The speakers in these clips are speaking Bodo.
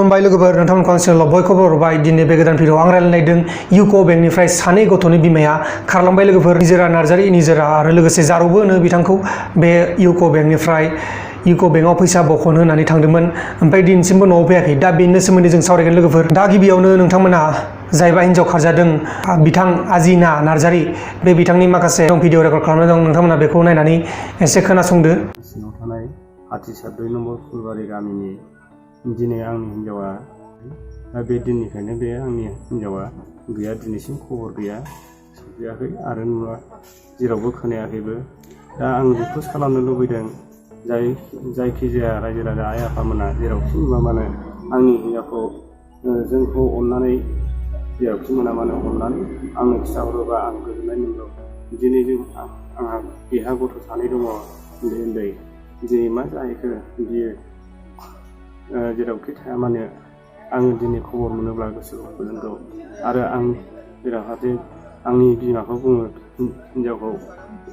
खुलुमबाय लोगोफोर, नोंथांमोनखौ आं चेनेलाव बयखौबो हरबाय। दिनै बे गोदान भिडिअआव आं रायलायनायदों इउक' बेंकनिफ्राय सानै गथ'नि बिमाया खारलांबाय लोगोफोर। निजोरा नार्जारि आरो लोगोसे जारौबो होनो बिथांखौ। बे इउक' बेंकनिफ्राय इउक' बेंकआव फैसा बख'नो होननानै थांदोंमोन, ओमफ्राय दिनैसिमबो न'आव फैयाखै। दा बेनि सोमोन्दै जों सावरायगोन लोगोफोर। दा गिबियावनो नोंथांमोना जायबा हिन्जाव खारजादों बिथां आजिना नार्जारि, बे बिथांनि माखासे भिडिअ रेकर्ड खालामनाय दं, नोंथांमोना बेखौ नायनानै एसे खोनासंदो। सिङाव थानाय हाथिसार 2 नम्बर फुलबारि गामिनि दिनै आंनि हिन्जावा, दा बे दिननिफ्रायनो बे आंनि हिन्जावा गैया, दिनैसिम खबर गैया, सफैयाखै आरो नुवा, जेरावबो खोनायाखैबो। दा आं बेखौ खालामनो लुबैदों, जायखिजाया रायजो राजा आइ आफामोना जेरावखि नुवा मानो आंनि हिन्जावखौ जोंखौ अननानै जेरावखि मोना मानो अननानै आंनो खिथाहरोबा आं गोजोननाय मोनगौ। दिनै आंहा बेहा गथ' 2 दङ, उन्दै। दिनै मा जाहैखो बियो जेरावखि थाया मानो आङो दिनै खबर मोनोब्ला गोसोखौ गोजोनगौ। आरो आं जेरावहाथे आंनि बिमाखौ बुङो, हिन्जावखौ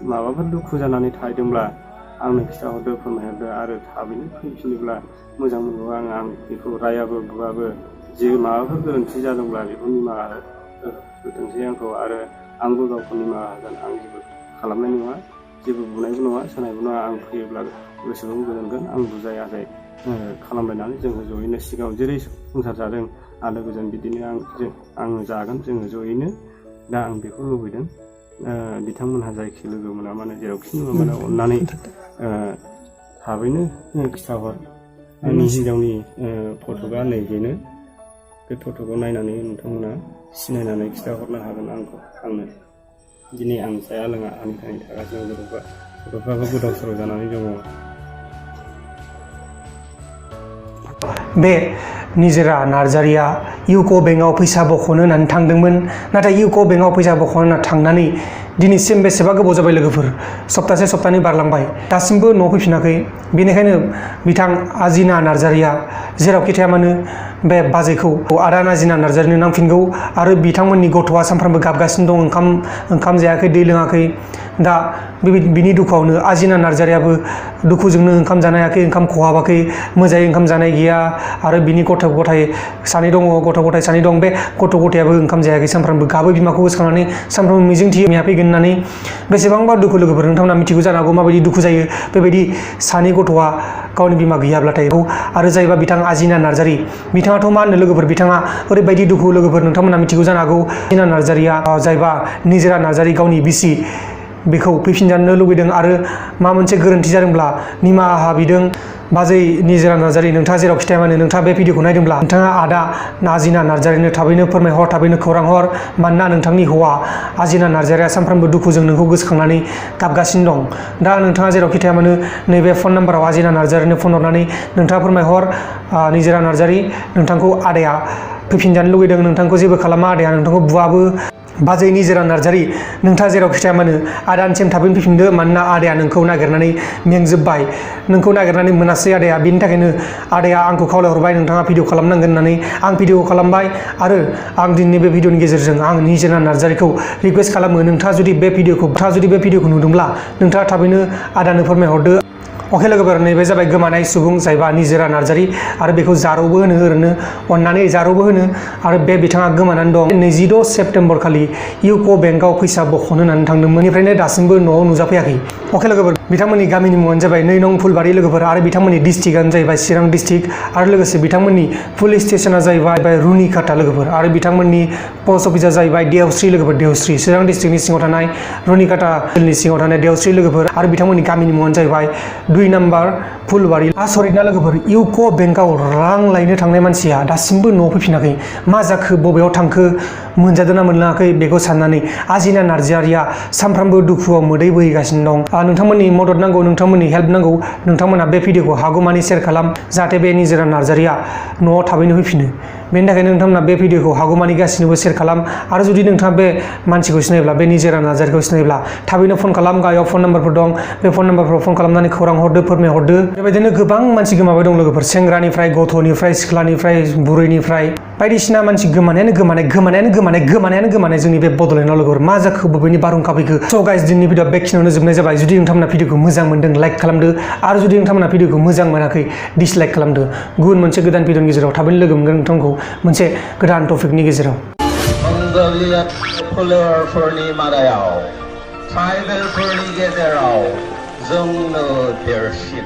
माबाफोर दुखु जानानै थाहैदोंब्ला आंनो खिथाहरदो, फोरमायहरदो आरो थाबैनो फैफिनोब्ला मोजां मोनगौ। आं बेखौ रायाबो बुवाबो, जे माबाफोर गोरोन्थि जादोंब्ला बेखौ निमाहा होथोंसै आंखौ, आरो आंबो गावखौ निमाहा होगोन। आं जेबो खालामनाय नङा, जेबो बुनायबो नङा, सोनायबो नङा। आं फैयोब्ला गोसोखौ गोजोनगोन। आं बुजायाखै, खालामलायनानै जोङो जयैनो सिगाङाव जेरै संसार जादों आलो गोजोन, बिदिनो आङो जागोन, जोङो जयैनो। दा आं बेखौ लुबैदों। बिथांमोनहा जायखि लोगो मोना मानो जेरावखि नुवा मानो अननानै थाबैनो खिथाहर। आंनि हिन्जावनि फट'आ नैबेनो। बे फट'खौ नायनानै नोंथांमोना सिनायनानै खिथाहरनो हागोन आंनो। दिनै आं जाया लोङा आंनि थाखाय थागासिनो, गथ'फ्राबो गोदाव सोराव जानानै दङ। बे निजोरा नार्जारिया इउक' बेंकआव फैसा बख'नो होननानै थांदोंमोन, नाथाय इउक' बेंकआव फैसा बख'नो होनना थांनानै दिनैसिम बेसेबा गोबाव जाबाय लोगोफोर, सप्तानै बारलांबाय, दासिमबो न'आव फैफिनाखै। बेनिखायनो बिथां आजिना नार्जारिया जेरावखि थाया मानो बे बाजैखौ, आदा आजिना नार्जारिनो नांफिनगौ। आरो बिथांमोननि गथ'आ सानफ्रामबो गाबगासिनो दं, ओंखाम जायाखै, दै लोङाखै। दा बिनि दुखुआवनो आजिना नार्जारियाबो दुखुजोंनो ओंखाम जानो हायाखै, ओंखाम खहाबाखै, मोजाङै ओंखाम जानाय गैया। आरो बिनि गथ' गथाय 2 दं, बे गथ' गथायाबो ओंखाम जायाखै, सानफ्रामबो गाबो बिमाखौ गोसोखांनानै, सानफ्रामबो मिजिंथियो बिमाया फैगोन होननानै। बेसेबांबा दुखु लोगोफोर, नोंथांमोना मिथिगौ जानो हागौ माबायदि दुखु जायो बेबायदि 2 गथ'आ गावनि बिमा गैयाब्लाथाय। आरो जायबा बिथां आजिना नार्जारि, बिथाङाथ' मा होनो लोगोफोर, बिथाङा ओरैबायदि दुखु लोगोफोर, नोंथांमोना मिथिगौ जानो हागौ। आजिना नार्जारिया जायबा निजोरा नार्जारि गावनि बिसि, बेखौ फैफिनजानो लुबैदों आरो माबा मोनसे गोरोन्थि जादोंब्ला निमाहा बिदों। बाजै निजोरा नार्जारि, नोंथाङा जेरावखि थाया मानो नोंथाङा बे भिडिअखौ नायदोंब्ला नोंथाङा आदा आजिना नार्जारिनो थाबैनो फोरमायहर, थाबैनो खौरां हर। मानोना नोंथांनि हौवा आजिना नार्जारिया सानफ्रामबो दुखुजों नोंखौ गोसोखांनानै गाबगासिनो दं। दा नोंथाङा जेरावखि थाया मानो नैबे फन नाम्बाराव आजिना नार्जारिनो फन हरनानै नोंथाङा फोरमायहर, निजोरा नार्जारि, नोंथांखौ आदाया फैफिनजानो लुबैदों, नोंथांखौ जेबो खालामा, आदाया नोंथांखौ बुवाबो। बाजै निजोरा नार्जारि, नोंथाङा जेरावखि थाया मानो आदानिसिम थाबैनो फैफिनदो। मानोना आदाया नोंखौ नागिरनानै मेंजोब्बाय, नोंखौ नागिरनानै मोनासै आदाया। बिनि थाखायनो आदाया आंखौ खावलायहरबाय नोंथाङा भिडिअ खालामनांगोन होननानै। आं भिडिअ खालामबाय आरो आं दिनैनि बे भिडिअनि गेजेरजों आं निजोरा नार्जारिखौ रिकुवेस्ट खालामो, नोंथाङा जुदि बे भिडिअखौ नुदोंब्ला नोंथाङा थाबैनो आदानो फोरमायहरदो। अके लोगोफोर, नैबे जाबाय गोमानाय सुबुं जायबा निजोरा नार्जारि, आरो बेखौ जारौबो होनो, ओरैनो अननानै जारौबो होनो। आरो बे बिथाङा गोमानानै दं। 26 सेप्तेम्बर खालि इउक' बेंकआव फैसा बख'नो होननानै थांदोंमोन, बेनिफ्रायनो दासिमबो न'आव नुजाफैयाखै। अके लोगोफोर, बिथांमोननि गामिनि मुङानो जाबाय 2 नं फुलबारि लोगोफोर, आरो बिथांमोननि डिस्ट्रिक्टआनो जाहैबाय चिरां डिस्ट्रिक्ट, आरो लोगोसे बिथांमोननि पुलिस स्टेसना जाहैबाय रुनिकाटा लोगोफोर, आरो बिथांमोननि पस्ट अफिसा जाहैबाय देवस्रि लोगोफोर, देवस्रि, चिरां डिस्ट्रिक्टनि सिङाव थानाय रुनिकाटा ओनसोलनि सिङाव थानाय देवस्रि लोगोफोर, आरो बिथांमोननि गामिनि मुङानो जाहैबाय 2 नम्बर फुलबारि। आसरित ना लोगोफोर, इउक' बेंकआव रां लायनो थांनाय मानसिया दासिमबो न'आव फैफिनाखै। मा जाखो, बबेयाव थांखो, मोनजादों ना मोनलाङाखै बेखौ साननानै आजिना नार्जारिया सानफ्रामबो दुखुआव मोदै बोहैगासिनो दं। नोंथांमोननि मदद नांगौ, नोंथांमोननि हेल्प नांगौ। नोंथांमोना बे भिडिअखौ हागौमानि शेयार खालाम, जाहाथे बे निजोरा नार्जारिया न'आव थाबैनो फैफिनो। बेनि थाखायनो नोंथांमोना बे भिडिअखौ हागौमानि गासिनोबो शेयार खालाम। आरो जुदि नोंथाङा बे मानसिखौ सिनायोब्ला, बे निजोरा नार्जारिखौ सिनायोब्ला थाबैनो फन खालाम। गाहायाव फन नाम्बारफोर दं, बे फन नाम्बारफोराव फन खालामनानै खौरां हरदो, फोरमायहरदो। बेबायदिनो गोबां मानसि गोमाबाय दं लोगोफोर, सेंग्रानिफ्राय, गथ'निफ्राय, सिख्लानिफ्राय, बुरैनिफ्राय, बायदिसिना मानसि गोमानायानो गोमानायानो गोमानाय जोंनि बे बड'लेण्डआव लोगोफोर मा जाखो बबेनि बारहुंखा फैखो। स' गाइस दिनैनि भिडिअ बेखिनियावनो जोबनाय जाबाय। जुदि नोंथांमोना भिडिअखौ मोजां मोनदों लाइक खालामदो आरो जुदि नोंथांमोना भिडिअखौ मोजां मोनाखै डिसलाइक खालामदो। गुबुन मोनसे गोदान भिडिअनि गेजेराव थाबैनो लोगो मोनगोन नोंथांखौ मोनसे गोदान टपिकनि गेजेराव। मंगलियात फोलेरफोरनि मादायाव ट्राइबेलफोरनि गेजेराव जोंनो देरसिन